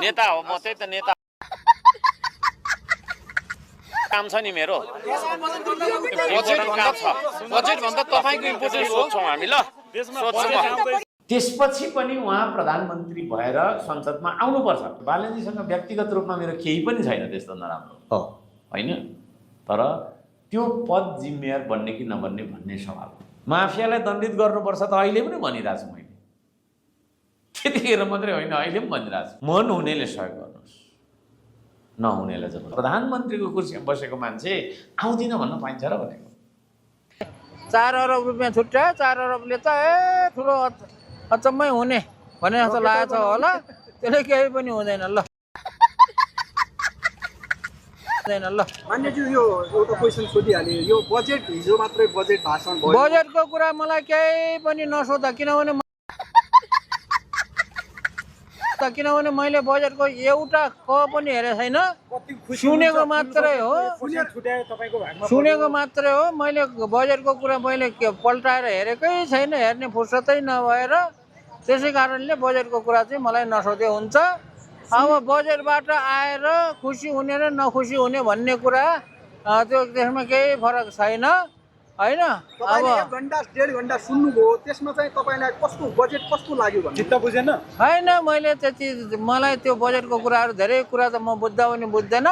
नेता हो म त्यही त नेता काम छ नि मेरो बजेट भन्दा तपाईको इम्पोर्टेन्ट सोध्छौँ हामी ल सोध्छौँ। त्यसपछि पनि उहाँ प्रधानमन्त्री भएर संसदमा आउनुपर्छ। बालनजीसँग व्यक्तिगत रूपमा मेरो केही पनि छैन त्यस्तो नराम्रो होइन, तर त्यो पद जिम्मेवार बन्ने कि नबन्ने भन्ने सवाल। माफियालाई दण्डित गर्नुपर्छ त अहिले पनि भनिरहेको छु मैले, त्यतिखेर मात्रै होइन अहिले पनि भनिरहेको छु। मन हुनेले सहयोग गर्नुहोस्, नहुनेलाई जब प्रधानमन्त्रीको कुर्सीमा बसेको मान्छे आउँदिन भन्न पाइन्छ र भनेको। 4 अरब रुपियाँ छुट्यायो, 4 अरबले त ठुलो अचम्मै हुने भने जस्तो लागेको छ होला, त्यसले केही पनि हुँदैन ल। मान्यज्यू यो एउटा क्वेसन सोधिहालेँ, यो बजेट हिजो मात्रै बजेट भाषण भयो, बजेटको कुरा मलाई केही पनि नसोधा, किनभने मैले बजेटको एउटा क पनि हेरेको छैन, सुनेको मात्रै हो। मैले बजेटको कुरा मैले पल्टाएर हेरेकै छैन, हेर्ने फुर्सदै नभएर, त्यसै कारणले बजेटको कुरा चाहिँ मलाई नसोधे हुन्छ। अब बजेटबाट आएर खुसी हुने र नखुसी हुने भन्ने कुरा त्यो त्यसमा केही फरक छैन होइन। अब 1 घण्टा 1.5 घण्टा सुन्नुभयो, त्यसमा चाहिँ तपाईँलाई कस्तो बजेट कस्तो लाग्यो भन्ने चित्त बुझेन? होइन, मैले त्यति मलाई त्यो बजेटको कुराहरू धेरै कुरा त म बुझ्दा पनि बुझ्दैन।